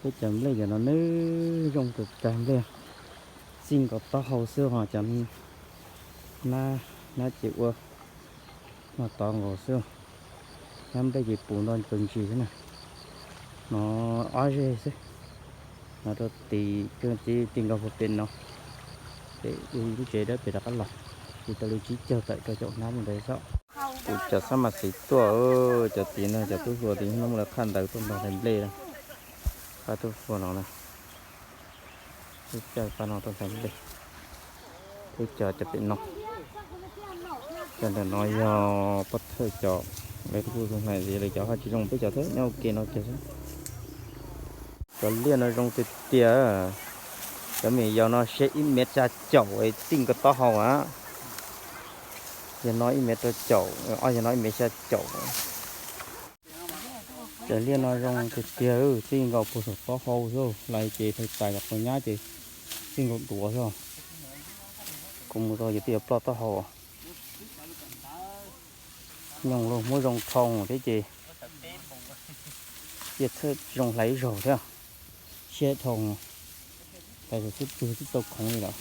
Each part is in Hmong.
Peb cov nplej cov no nws zoo kawg kawg nplej, txij nkaus taub hau xwb ho cov nab, nab ces ua no tod nkaus xwb. Nab nplej ces puv nto pawg ntsis xwb na. No ob zeg xwb, no rau tim, tim nkaus puag pem no, pem lub tsev dawb pem rov qab los, ces tau li tsib caug tawm rau caum hnab mus ntawd xwb. Kuv cov xab mas xis tuaj, cov tid no cov tub hluas tid no muaj lawv qhaj ntawd tuaj nrog hlais nplej, pab tub hluas no na. Peb caug pab no tuaj hlais nplej, peb cov cov pem no. Cov ntawm no yog pov thawj cov, lawv kuj zoo hlais, lawv cov ho tsis zoo, peb cov thiab nyob ua ke no kiag xwb. Cov liaj no zoo tiag tiag. Cov me nyuam yaus no siab ib mev xya caum txij nkaus taub hau a. Yog no ib mev rau caum, ob yog no ib mev xya caum. Cov liaj no zoo tiag tiag, txij nkaus puag saum taub hau xwb, hlais ces hlais tas cov quav nyab ces txij nkaus duav xwb. Kuv mus tau ces twb yuav ploj taub hau. Nyoos los muab zoo dhau thiab ces cia txhawj tsis zoo hlais ib zaug thiab. Siab dhau, hlais xwb pw twb tau khoov li lawm.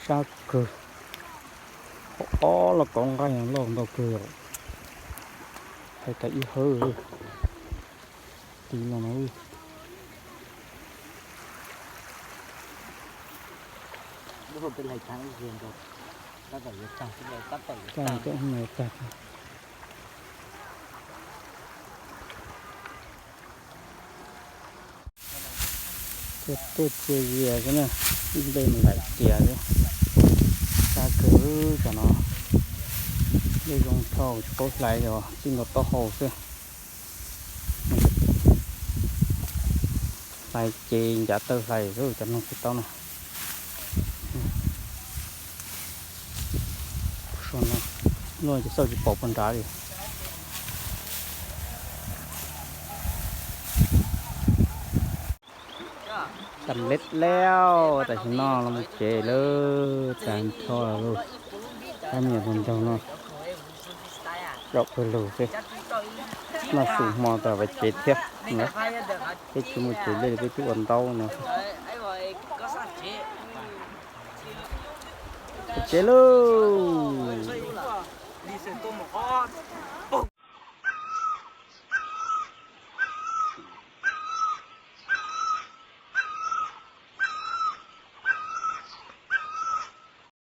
Sab kawg, ob los kav nqaij loj ntau kawg, hlais tas ib hawb li no. Tuaj txias zias xwb na, ib nplej mus laim tias xwb. Sab kawg cov no, nplej zoo dhau tsis paub hlais, yog txij nkaus taub hau xwb. Hlais ces ncav taw hlais xwb cov noog tsis tau na. Luaj ces xauj tsis pom puag nrad li. Tam leb lawm, tam sim no los mus tsev lawm, tag nrho lawm. Tab me nyuam hluas nraug no zaum pawg lug xwb, noj su hmo tas vas tsev thiab. Peb tsis mus tsev li, peb twb ua ntaub no. Tsev lauj.